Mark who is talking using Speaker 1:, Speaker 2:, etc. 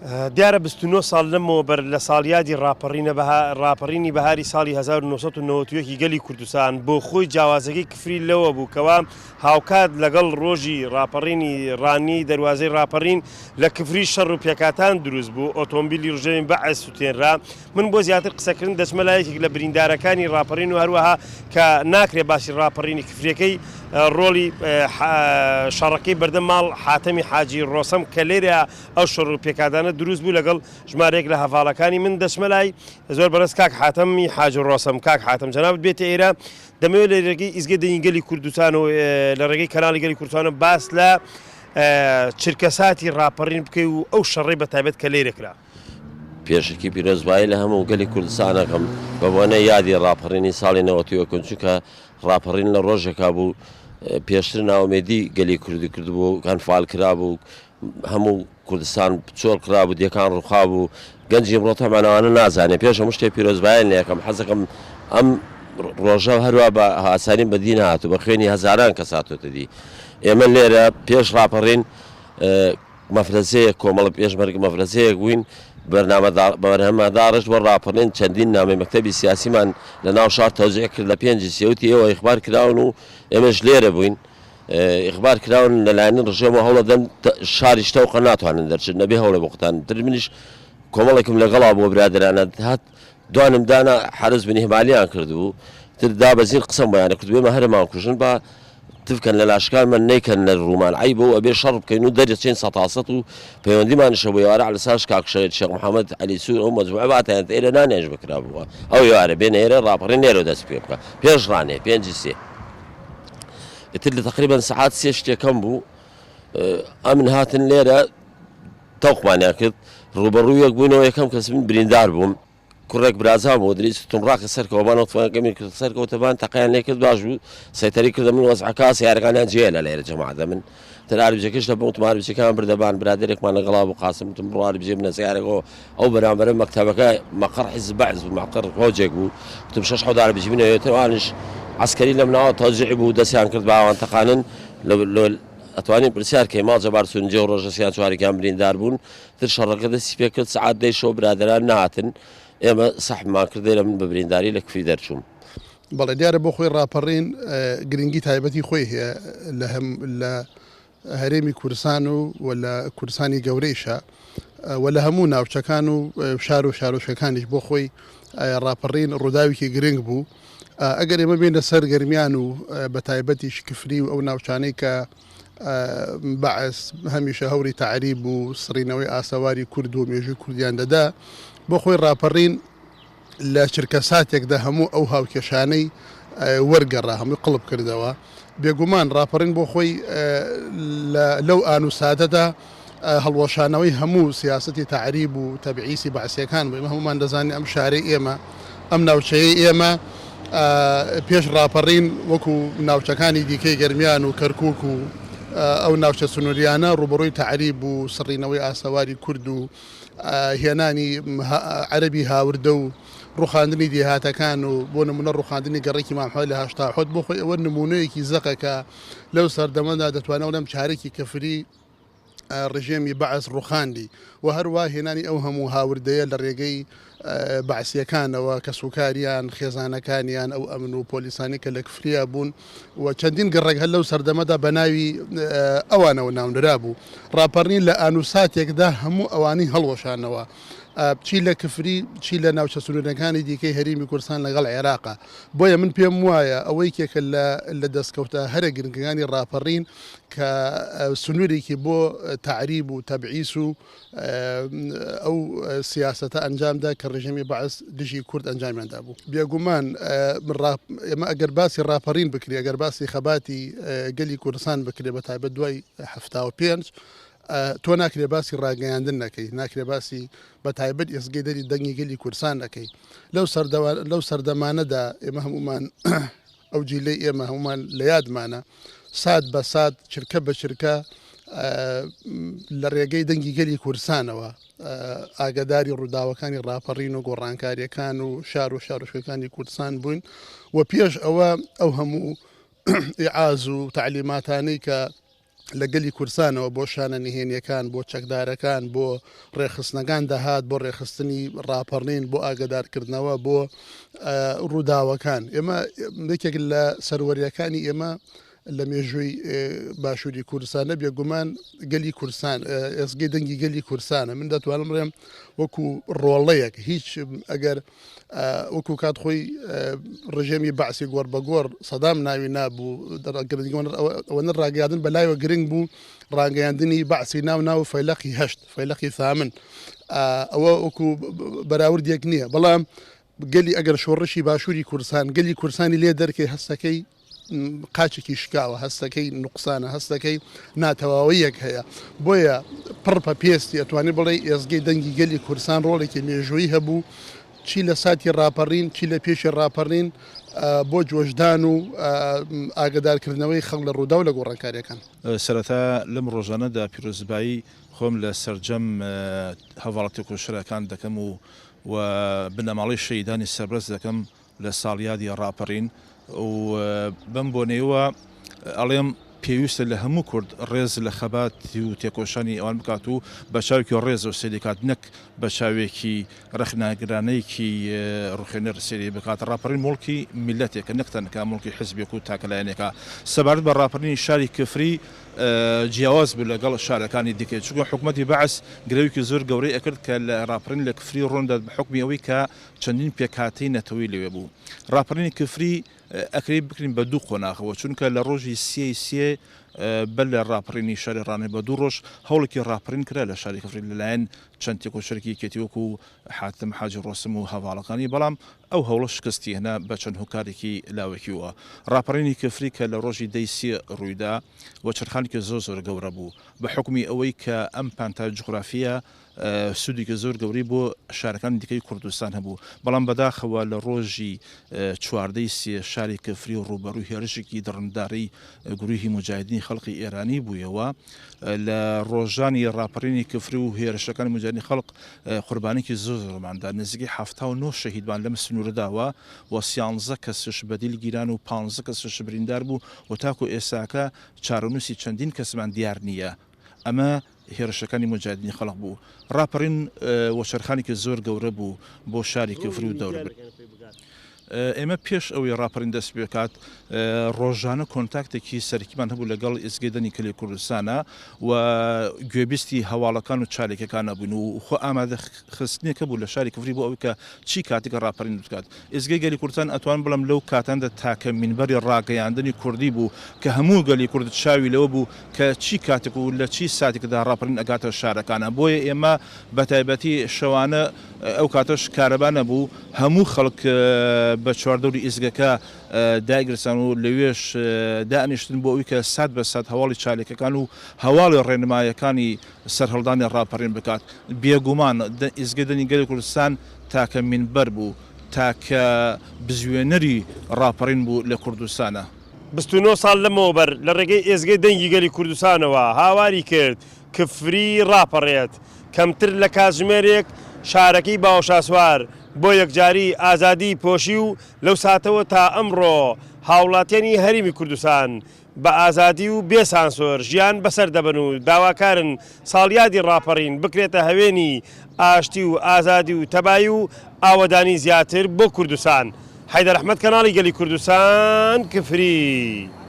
Speaker 1: دیارە 29 ساڵ لەمەوەبەر لە ساڵیادی ڕاپەڕینە ڕاپەڕینی بەهاری ساڵی 1991 ی گەلی کوردستان بۆ خۆی جیاوازەکەی کفری لەوە بوو کەوا هاوکات لەگەڵ ڕۆژی ڕاپەڕینی ڕانیەی دەروازەی ڕاپەڕین لە کفری شەڕ و پێکهاتان دروست بوو، ئۆتۆمبیلی ڕژێمی بەعس سوتێنرا. من بۆ زیاتر قسەکردن دەچمە لای یەکێک لە بریندارەکانی ڕاپەڕین و هەروەها کە ناکرێ باسی ڕاپەڕینی کفریەکەی ڕۆڵی شەڕەکەی بەردەم ماڵ حاتەمی حاجی ڕۆسەم کە لێرە ئەو شەڕ و پێکادانە دروست بوو لەگەڵ ژمارەیەک لە هەڤاڵەکانی من دەچمە لای زۆر بەڕێز کاک حاتەمی حاجی ڕۆسەم. کاک حاتەم جەنابت بێتە ئێرە دەمەوێت لە رێگەی ئیزگەی دەنگی گەلی کوردستان و لە رێگەی کەناڵی گەلی کوردستانەوە باس لە چرکەساتی راپەڕین بکەی و ئەو شەڕەی بە تایبەت کە لێرە کرا.
Speaker 2: پێشەکی پیرۆزبایی لە هەموو گەلی کوردستان ئەکەم بە بۆنەی یادی ڕاپەڕینی ساڵی 91 چونکە ڕاپەڕین لە ڕۆژێکا بوو پێشتر ناومێدی گەلی کوردی کردبوو ئەنفال کرابوو هەموو کوردستان چۆڵ کرابوو دێکان ڕووخابوو گەنجی ئمڕۆ تەبعەن ئەوانە نازانێ پێش هەموو شتێ پیرۆزبایان لێ ئەکەم حەزەکەم ئەم ڕۆژە هەروا بە ئاسانی بەدی نەهاتوو بە خوێنی هەزاران کەس هاتۆتە دی ئێمە لێرە پێش ڕاپەڕین مەفرەزەیەک کۆمەڵە پێشمەرگە مەفرەزەیەک بووین بەرنامە بەرهەمە داڕشت بۆ ڕاپەڕین چەندین نامەی مەکتەبی سیاسیمان لە ناو شار تەوزیع کرد لە پێنجی سێوتی ئێوە ئیخبار کراون و ئێمەش لێرە بووین ئیخبار کراون لەلایەن ڕژێمەوە هەوڵەدەن شاریش تەوقە ناتوانن دەرچن نەبێ هەوڵێ بۆ خۆتان تر منیش کۆمەڵێکم لەگەڵا بۆ برادرانە هات دوانم دانا حرز بن همالیان کردبوو تر دابەزین قسەم بۆیانە کرد ئێمە هەرمان کوژن با تفکەن لە لاشکان من نەیکەن لە ڕوومان عیبە و ئەبێ شەڕ بکەین و دەرچین سەتاسەت و پەیوەندیمانشە بۆ یارە لە ساش کاک شەهید شێخ محەممەد عەلی سوور ئەو مەجموعە باتیان ئێرە نانیانش بکرابووە ئەو یارە بێنە ئێرە ڕاپەڕین لێرە دەست پێ بکە پێش ڕانێ پێنجی سێ ئیتر لە تەقریبەن سەعات سێ شتێکەم بوو ئەمن هاتن لێرە تەوقمانیان کرد ڕوبەڕوو یەک بووینەوە یەکەم کەس من بریندار بووم کوڕێک برازام بۆ دریس تمڕاکە سەرکەوەبانەوە توانەکەمی کرد سەرکەوتەبان تەقیان لێ کرد باش بوو سەیتەری کردە من وەزعەکە سیارەکانیان جێ لە لێرە جەماعەتە من تر ئاربجەکەش لە بووم ئاربجەکان بردەبان برادێکمان لەگەڵا بوو قاسم وتم بڕۆ ئاربجێ بنە سیارەکەەوە ئەو بەرامبەرە مەکتەبەکە مەقەڕ حیزب بەعس بوو مەقەڕ فەوجێک بوو وتم شەش حەوت ئاربجی بنەوێتەوە ئەوانیش عەسکەری لەم ناوە تەوزیع بوو دەستیان کرد بە ئاوان تەقانن لە ئەتوانین پرسیار کەی ماڵ جەبار سونجێ و ڕۆژە سیان چوارێکیان بریندار بوون تر شەڕەکە دەستی پێ کرد سەعات دەی شەو برادەران نەهاتن ئێمە سەحبمان کرد لێرە من بە برینداری لە کفری دەرچووم.
Speaker 3: بەڵێ دیارە بۆ خۆی ڕاپەڕین گرنگی تایبەتی خۆی هەیە لە هەم لە هەرێمی کوردستان و و لە کوردستانی گەورەیشە و لە هەموو ناوچەکان و شار و شارۆچکەکانیش بۆ خۆی ڕاپەڕین ڕووداوێکی گرنگ بوو ئەگەر ئێمە بێینە سەر گەرمیان و بە تایبەتیش کفری و ئەو ناوچانەی کە بەعس هەمیشە هەوری تەعریب و سڕینەوەی ئاسەواری کورد و مێژووی کوردیان دەدا بۆ خۆی ڕاپەڕین لە چرکەساتێکدا هەموو ئەو هاوکێشانەی وەرگەڕا، هەمووی قڵپ کردەوە. بێگومان ڕاپەڕین بۆ خۆی لەو ئان و ساتەدا هەڵوەشانەوەی هەموو سیاسەتی تەعریب و تەبعیسی بەعسییەکان بوو. ئێمە هەموومان دەزانین ئەم شارەی ئێمە، ئەم ناوچەیەی ئێمە پێش ڕاپەڕین وەکو ناوچەکانی دیکەی گەرمیان و کەرکووک و ئەو ناوچە سنوورییانە ڕووبەڕووی تەعریب و سڕینەوەی ئاسەواری کورد و هێنانی عەرەبی هاوردە و ڕوخاندنی دێهاتەکان و بۆ نمونە ڕوخاندنی گەڕەکی مام حەوی لە 87 بۆ خۆی ئەوە نمونەیەکی زەقە کە لەو سەردەمەدا دەتوانێت بڵێم چارێکی کەفری ڕژێمی بەعس ڕوخاندی و هەروە هێنانی ئەو هەموو هاوردەیە لە ڕێگەی بەعسیەکانەوە کەسوکاریان خێزانەکانیان ئەو ئەمن و پۆلیسانی کە لە کفریا بوون و چەندین گەڕەک هەر لەو سەردەمەدا بە ناوی ئەوانەوە ناونرابوو. ڕاپەڕین لە ئان و ساتێکدا هەموو ئەوانەی هەڵوەشانەوە. چی لە کفری، چی لە ناوچە سنوورەکانی دیکەی هەرێمی کوردستان لەگەڵ عێراقا. بۆیە من پێم وایە ئەوە یەکێکە لە لە دەستکەوتە هەرە گرنگەکانی ڕاپەڕین کە سنوورێکی بۆ تەعریب و تەبعیس و ئەو سیاسەتە ئەنجامدا کە ڕژێمی بەعس دژی کورد ئەنجامیان دابوو. بێگومان ئێمە ئەگەر باسی ڕاپەڕین بکرێ، ئەگەر باسی خەباتی گەلی کوردستان بکرێ بە تایبەت دوای 75 تۆ ناکرێ باسی ڕاگەیاندن نەکەی، ناکرێ باسی بە تایبەت ئێزگەی دەری دەنگی گەلی کوردستان نەکەی. لەو سەردەوە لەو سەردەمانەدا ئێمە هەموومان ئەو جیلەی ئێمە هەموومان لە یادمانە سات بە سات چرکە بە چرکە لە ڕێگەی دەنگی گەلی کوردستانەوە ئاگداری ڕووداوەکانی ڕاپەڕین و گۆڕانکاریەکان و شار و شارۆچکەکانی کوردستان بووین و پێش ئەوە ئەو هەموو ئیعاز و تعلیماتانەی کە لە گەلی کوردستانەوە بۆ شانە نهێنیەکان، بۆ چەکدارەکان، بۆ ڕێکخستنەکان دەهات، بۆ ڕێکخستنی ڕاپەڕین، بۆ ئاگەدارکردنەوە، بۆ ڕووداوەکان. ئێمە یەکێک لە سەروەریەکانی ئێمە لە مێژووی باشووری کوردستانە بێگومان گەلی کوردستان ئێزگەی دەنگی گەلی کوردستانە من دەتوانم بڵێم وەکو ڕۆڵەیەک هیچ ئەگەر وەکو کات خۆی ڕژێمی بەعسی گۆڕ بە گۆڕ سەدام ناوی نابوو ئەوەنە ڕاگەیاندن بەلایەوە گرنگ بوو ڕاگەیاندنی بەعسی ناو ناو فەیلەقی هەشت فەیلەقی ثامن ئەوە وەکو بەراوردێک نییە بەڵام گەلی ئەگەر شۆڕشی باشووری کوردستان گەلی کوردستانی لێ دەرکەی هەستەکەی قاچێکی شکاوە، هەستەکەی نوقسانە، هەستەکەی ناتەواوییەک هەیە، بۆیە پڕ پە پێستی ئەتوانی بڵێی ئێزگەی دەنگی گەلی کوردستان ڕۆڵێکی مێژوویی هەبوو چی لە ساتی ڕاپەڕین چی لە پێشی ڕاپەڕین بۆ جۆشدان و ئاگەدارکردنەوەی خەڵک لە ڕووداو لە گۆڕانکارییەکان.
Speaker 4: سەرەتا لەم ڕۆژانەدا پیرۆزبایی خۆم لە سەرجەم هەڤاڵە تێکۆشەرەکان دەکەم و و بنەماڵەی شەهیدانی سەربەرز دەکەم لە ساڵیادی ڕاپەڕین و بەم بۆنەیەوە ئەڵێم پێویستە لە هەموو کورد ڕێز لە خەبات و تێکۆشانی ئەوان بکات و بە چاوێکی ڕێزەوە سەیری کات نەک بە چاوێکی ڕەخنەگرانەیەکی ڕوخێنەر سەیری بکات. ڕاپەڕین موڵکی میللەتێکە نەک تەنها موڵکی حزبێک و تاکە لایەنێکە. سەبارەت بە ڕاپەڕینی شاری کفری جیاواز بوو لەگەڵ شارەکانی دیکەی چونکە حکومەتی بەعس گرەوێکی زۆر گەورەی ئەکرد کە لە ڕاپەڕین لە کفری ڕوونەدات بە حوکمی ئەوەی کە چەندین پێکهاتەی نەتەوەی لەوێ بوو. ڕاپەڕینی کفری ئەکرێ بکرین بە دوو قۆناغەوە، چونکە لە ڕۆژی سێی سێ بەر لە ڕاپەڕینی شاری ڕانیە بە دوو ڕۆژ هەوڵێکی ڕاپەڕین کرا لە شاری کفری لەلایەن چەند تێکۆشەرێکی یەکێتی وەکو حاتم حاجی ڕۆستم و هەڤاڵەکانی، بەڵام ئەو هەوڵە شکستی هێنا بە چەند هۆکارێکی لاوەکیوە. ڕاپەڕینی کفری کە لە ڕۆژی دەی سێ ڕوویدا وەچەرخانێکی زۆر زۆر گەورە بوو بە حوکمی ئەوەی کە ئەم پانتایە جوگرافییە سوودێکی زۆر گەورەی بۆ شارەکانی دیکەی کوردستان هەبوو، بەڵام بەداخەوە لە ڕۆژی چواردەی سێ شاری کفری ڕووبەڕووی هێرشێکی دڕندارەی گرووهی موجاهیدینی خەڵقی ئێرانی بوویەوە. لە ڕۆژانی ڕاپەڕینی کفری و هێرشەکانی موجاهیدینی خەڵق قوربانیی زۆر زۆرمان دا، نزیکەی 79 شەهیدمان لەم سنوورە داوە و سیانزە کەسش بەدیل گیران و پانزە کەسش بریندار بوو و تاکوو ئێستاکە چارەنووسی چەندین کەسمان دیار نییە. ئەمە هێرشەکانی موجاهیدینی خەڵق بوو. ڕاپەڕین وەچەرخانێکی زۆر گەورە بوو بۆ شاری کفری و دەوروبەری. ئێمە پێش ئەوەی ڕاپەڕین دەست پێبکات ڕۆژانە کۆنتاکتێکی سەرەکیمان هەبوو لەگەڵ ئێزگەی دەنگی کەلی کوردستانە و گوێبیستی هەواڵەکان و چالاکیەکان نەبووین و خۆ ئامادە خستنێک هەبوو لە شاری کفری بۆ ئەوەی کە چی کاتێک ڕاپەڕین بکات. ئێزگەی گەلی کوردستان ئەتوانم بڵێم لەو کاتاندا تاکە مینبەری ڕاگەیاندنی کوردی بوو کە هەموو گەلی کورد چاوی لەوە بوو کە چی کاتێک و لە چی ساتێکدا ڕاپەڕین ئەگاتە شارەکانە بۆیە ئێمە بە تایبەتی شەوانە ئەو کاتەش کارەبا نەبوو هەموو خەڵک بە چواردەوری ئیزگەکە دایگرسان و لەوێش دائەنیشتن بۆ ئەوی کە سات بە سات هەواڵی چاالەکەکان و هەواڵی ڕێنمایەکانی سەرهەڵدانی ڕاپەڕین بکات بێگومان ئیزگەی دەنگی گەلی کوردستان تاکە مینبەر بوو تاکە بزوێنەری ڕاپەڕین بوو لە کوردستانە.
Speaker 1: 29 ساڵ لەمەوبەر لە ڕێگەی ئێزگەی دەنگی گەلی کوردستانەوە هاواری کرد کفری ڕاپەڕێت، کەمتر لە کاتژمێرێک شارەکەی باوەشاسوار بۆ یەکجاری ئازادیی پۆشی و لەو ساتەوە تا ئەمڕۆ هاوڵاتیانی هەرێمی کوردستان بە ئازادی و بێ سانسۆر ژیان بەسەر دەبەن و داواکارن ساڵیادی ڕاپەڕین بکرێتە هەوێنی ئاشتی و ئازادی و تەبایی و ئاوەدانی زیاتر بۆ کوردستان. حەیدەر ئەحمەد کەناڵی گەلی کوردستان کفری.